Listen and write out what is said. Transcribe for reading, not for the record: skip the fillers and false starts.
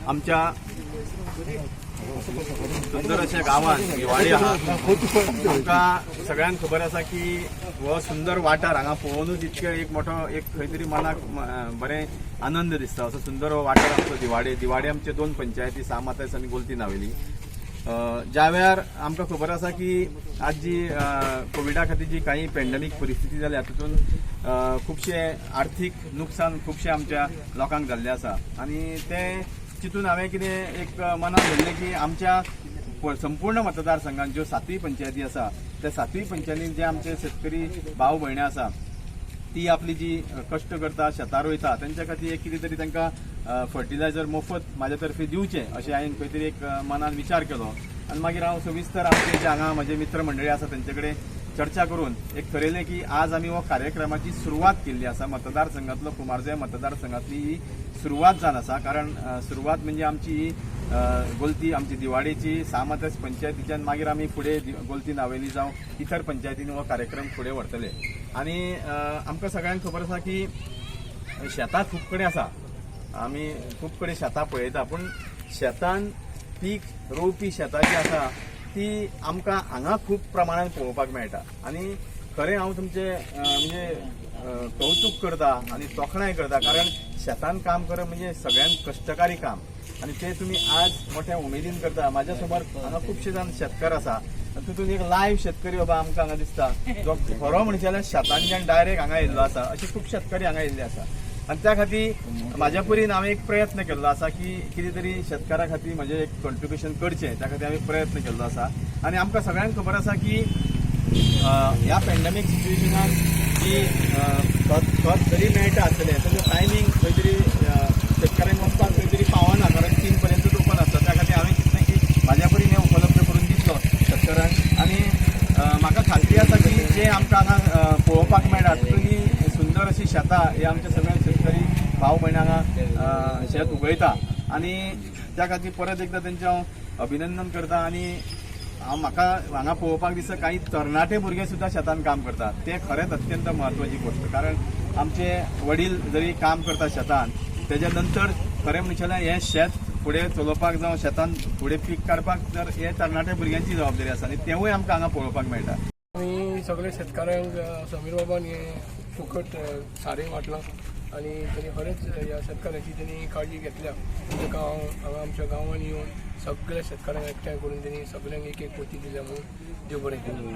आमच्या सुंदर अशा गांवांत दिवाळी आहा. आमकां सगळ्यांक खबर आसा की हो सुंदर वाठार हांगा पळोवनूच इतकें एक मोठो एक खंय तरी मनाक बरें आनंद दिसता. असो सुंदर हो वाठार आमचो दिवाडे. दिवाडे आमचे दोन पंचायती, सामातायस आनी गोलती नावेली. ज्या वेळार आमकां खबर आसा की आज जी कोविडा खातीर जी काही पेंडेमीक परिस्थिती जाल्या, तातूंत खुबशे आर्थीक नुकसान खुबशे आमच्या लोकांक जाल्लें आसा. आनी तें चिंतून हांवें कितें एक मनान धरलें की आमच्या संपूर्ण मतदारसंघात ज्यो सातूय पंचायती आसा, त्या सातूय पंचायतीन जे आमचे शेतकरी भाव भयणी आसा, ती आपली जी कश्ट करता, शेतां रोयता, तेंच्या खातीर एक कितें तरी तांकां फर्टिलायझर मोफत म्हाज्या तर्फे दिवचें अशें हांवें खंय तरी एक मनान विचार केलो. आनी मागीर हांव सविस्तर आमचे जे हांगा म्हजे मित्र मंडळी आसा तेंचे कडेन चर्चा करून एक थरयलें की आज आमी हो कार्यक्रमाची सुरवात केल्ली आसा. मतदारसंघातलो कुमारजुंवें मतदारसंघातली ही सुरवात जावन आसा, कारण सुरवात म्हणजे आमची ही गोलती आमची दिवाडीची सामातस पंचायतीच्यान, मागीर आमी फुडें गोलती नावेली जावं इतर पंचायतींनी हो कार्यक्रम फुडें व्हरतले. आनी आमकां सगळ्यांक खबर आसा की शेतां खूब कडेन आसा, आमी खूब कडेन शेतां पळयता, पूण शेतान पीक रोवपी शेतां जी आसा ती आमकां हांगा खूब प्रमाणान पळोवपाक मेळटा. आनी खरें हांव तुमचें म्हणजे कौतूक करता आनी तोखणाय करता, कारण शेतान काम करप म्हणजे सगळ्यांत कश्टकारी काम आनी ते तुमी आज मोठ्या उमेदीन करता. म्हाज्या समोर हांगा खुबशे जाण शेतकार आसा आनी तितून एक लायव्ह शेतकरी बाबा आमकां हांगा दिसता, जो खरो म्हणशे जाल्यार शेतांतल्यान डायरेक्ट हांगा येयल्लो आसा. अशे खूब शेतकरी हांगा येयल्ले आसा आनी त्या खातीर म्हाज्या परीन हांवें एक प्रयत्न केल्लो आसा की कितें तरी शेतकारा खातीर म्हजें एक कॉन्ट्रिब्युशन करचें, त्या खातीर हांवें प्रयत्न केल्लो आसा. आनी आमकां सगळ्यांक खबर आसा की ह्या पेंडेमीक सिच्युएशनान जी खत खत जरी मेळटा आसतलें, ताजें टायमींग खंय तरी शेतकऱ्यांक वचपाक खंय तरी पावना, कारण 3 पर्यंतच ओपन आसता. त्या खातीर हांवें चिंतलें की म्हाज्या परीन हें उपलब्ध करून दितलो शेतकऱ्यांक. आनी म्हाका खात्री आसा की जें आमकां हांगा पळोवपाक मेळटा, तितून ही सुंदर अशी शेतां हे आमचे सगळे शेतकरी भाव भयण हांगा शेत उगयता. आनी त्या खातीर परत एकदां तेंचें हांव अभिनंदन करता. आनी हांव म्हाका हांगा पळोवपाक दिसता काही तरणाटे भुरगे सुद्दां शेतान काम करतात, ते खरेंच अत्यंत म्हत्वाची गोश्ट, कारण आमचे वडील जरी काम करता शेतान, तेज्या नंतर खरें म्हणचें जाल्यार हें शेत फुडें चलोवपाक जावं शेतान फुडें पीक काडपाक जर हे तरणाटे भुरग्यांची जबाबदारी आसा आनी तेवूय आमकां हांगा पळोवपाक मेळटा. आमी सगळे शेतकारांक समीर बाबान हें फुकट सारें वांटलां आनी तेणी खरेंच ह्या शेतकारांची तेणी काळजी घेतल्या. ताका हांव हांगा आमच्या गांवांत येवन सगळ्या शेतकारांक एकठांय करून तेणी सगळ्यांक एक एक पोती दिल्या म्हणून देव बरें करूं.